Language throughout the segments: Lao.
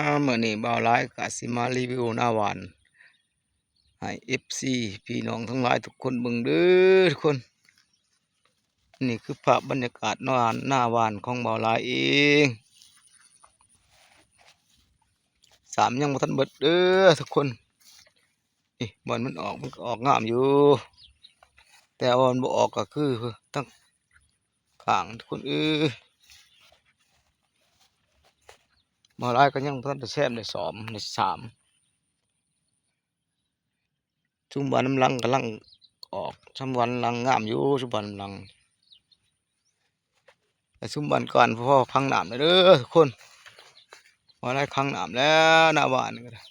າ ມື້ນີ້ບ່າວຫຼາຍກະຊິມາຣີວິວນາຫວ່ານໃຫ້ເອັຟຊີພີ່ນ້ອງທັງຫຼາຍທຸກຄົນເບິ່ງເດີທຸກຄົນ. ນີ້ຄືພາບບັນຍາກາດນາຫວ່ານ ນາຫວ່ານຂອງບ່າວຫຼາຍເອງ. ສາມຍັງບໍ່ທັນເບິດເດີທຸກຄົນ. ນີ້ບ່ອນມັນອອກ ມັນກໍອອກງາມຢູ່ ແຕ່ວ່າມັນບໍ່ອອກກໍຄືທັງຂ້າງທຸກຄົນເອີຍ. ບ່າວຫຼາຍກໍຍັງບໍ່ທັນໄດ້ແຊມໄດ້ສອມໄດ້ສາມ. ຊຸມບ້ານນຳຫຼັງກຳລັງອອກ ຊຸມບ້ານນຳຫຼັງງາມຢູ່ ຊຸມບ້ານນຳຫຼັງ. ແຕ່ຊຸມບ້ານກ່ອນພໍຂັງນ້ຳແລ້ວເດີທຸກຄົນ. ວ່າໄດ້ຂັງນ້ຳແລ້ວ ນາຫວ່ານນີ້ກໍໄດ້.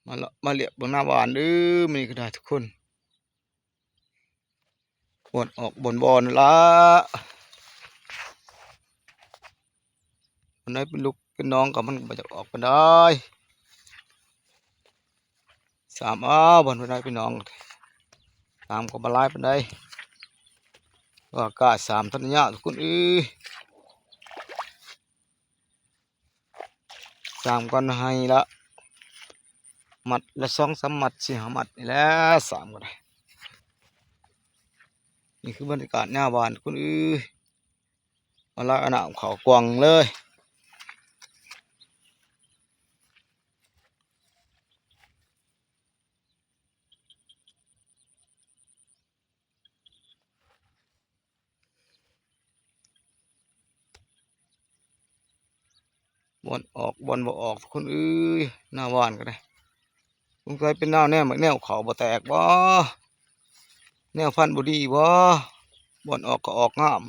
ມາເລາະມາລຽບເບິ່ງນາຫວ່ານເດີ ມື້ນີ້ກໍໄດ້ທຸກຄົນ. ບ່ອນອອກບ່ອນບໍ່ນັ້ນລະ ບ່ອນໃດເປັນລູກເປັນໜອງກໍມັນບໍ່ຢາກອອກປານໃດ. ສາມ ອ້າວ ບ່ອນໃດເປັນໜອງ ສາມກໍບໍ່ຫຼາຍປານໃດ ວ່າກ້າສາມທັນຍາກທຸກຄົນເອີຍ. ສາມກ່ອນໃຫ້ລະ ມັດລະສອງສາມມັດ ສີ່ຫ້າມັດນີ້ແຫຼະ ສາມກໍໄດ້. ນີ້ຄືບັນຍາກາດຍາມຫວ່ານທຸກຄົນເອີຍ ເວລາເອົານ້ຳເຂົ້າກວ້າງເລີຍ. ບ່ອນອອກບ່ອນບໍ່ອອກ ທຸກຄົນເອີຍ ນາຫວ່ານກໍໄດ້. ສົງໄສເປັນແນວແນວ ແນວເຂົ້າບໍ່ແຕກບໍ ແນວພັນບໍ່ດີບໍ ບ່ອນອອກກໍອອກງາມ.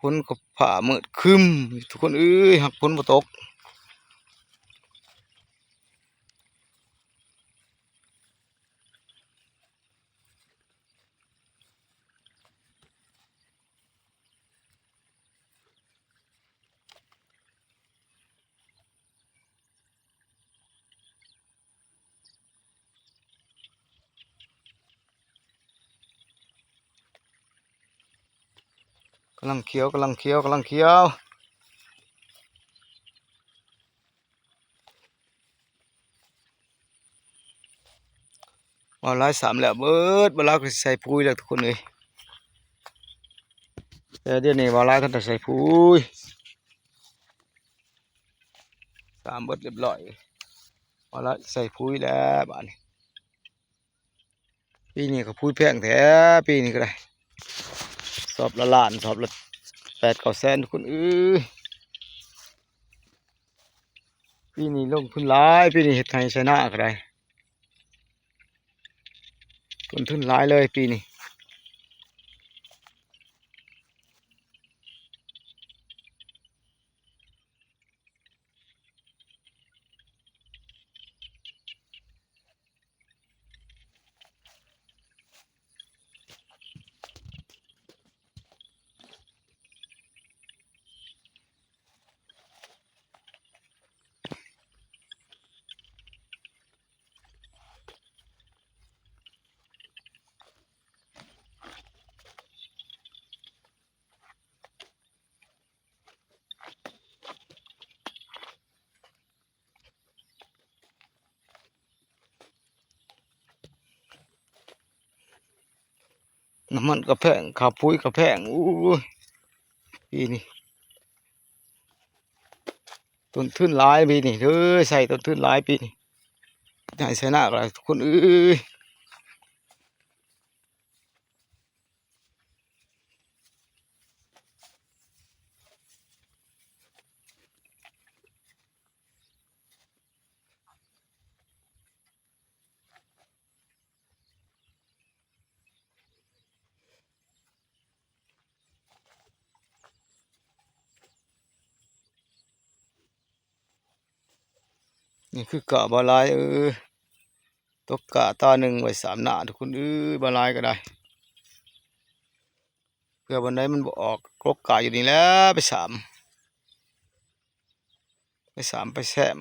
ຝົນກໍຟ້າມືດຄຶ້ມ ທຸກຄົນເອີຍ ຫາກຝົນບໍ່ຕົກ. ກຳລັງຂຽວ ກຳລັງຂຽວ ກຳລັງຂຽວ. ເວົ້າຫຼາຍຊ້ຳແລ້ວເບີດ ເວລາກໍຊິໃສ່ປຸ໋ຍແລ້ວທຸກຄົນເອີຍ. ແຕ່ດຽວນີ້ເວົ້າຫຼາຍທັນໄດ້ໃສ່ປຸ໋ຍ ຊ້ຳເບີດລຽບຮ້ອຍ ເວົ້າຫຼາຍໃສ່ປຸ໋ຍແລ້ວບາດນີ້. ປີນີ້ກໍປຸ໋ຍແພງແທ້ ປີນີ້ກໍໄດ້ ສອບລະລ້ານ ສອບລະແປດເກົ້າແສນ ທຸກຄົນເອີຍ. ປີນີ້ລົງທຶນຫຼາຍ ປີນີ້ເຮັດໄຮ່ໃສ່ນາກໍໄດ້ ຕົ້ນທຶນຫຼາຍເລີຍປີນີ້. ນ້ຳມັນກໍແພງ ຄ່າປຸ໋ຍກໍແພງ ໂອ້ຍ ປີນີ້ຕົ້ນທຶນຫຼາຍປີນີ້ເດີ ໃຊ້ຕົ້ນທຶນຫຼາຍປີນີ້ ໄຮ່ໃສ່ນາກໍຫຼາຍ ທຸກຄົນເອີຍ. ໂ ນີ້ຄືກ້າບ່າວຫຼາຍເອີຍ ຕົກກ້າຕາໜຶ່ງໄວ້ສາມໜ້າທຸກຄົນເອີຍ ບ່າວຫຼາຍກໍໄດ້ ເພື່ອວັນໃດມັນບໍ່ອອກ ກົກກ້າຢູ່ນີ້ແຫຼະ ໄປສາມ ໄປສາມໄປແຊມ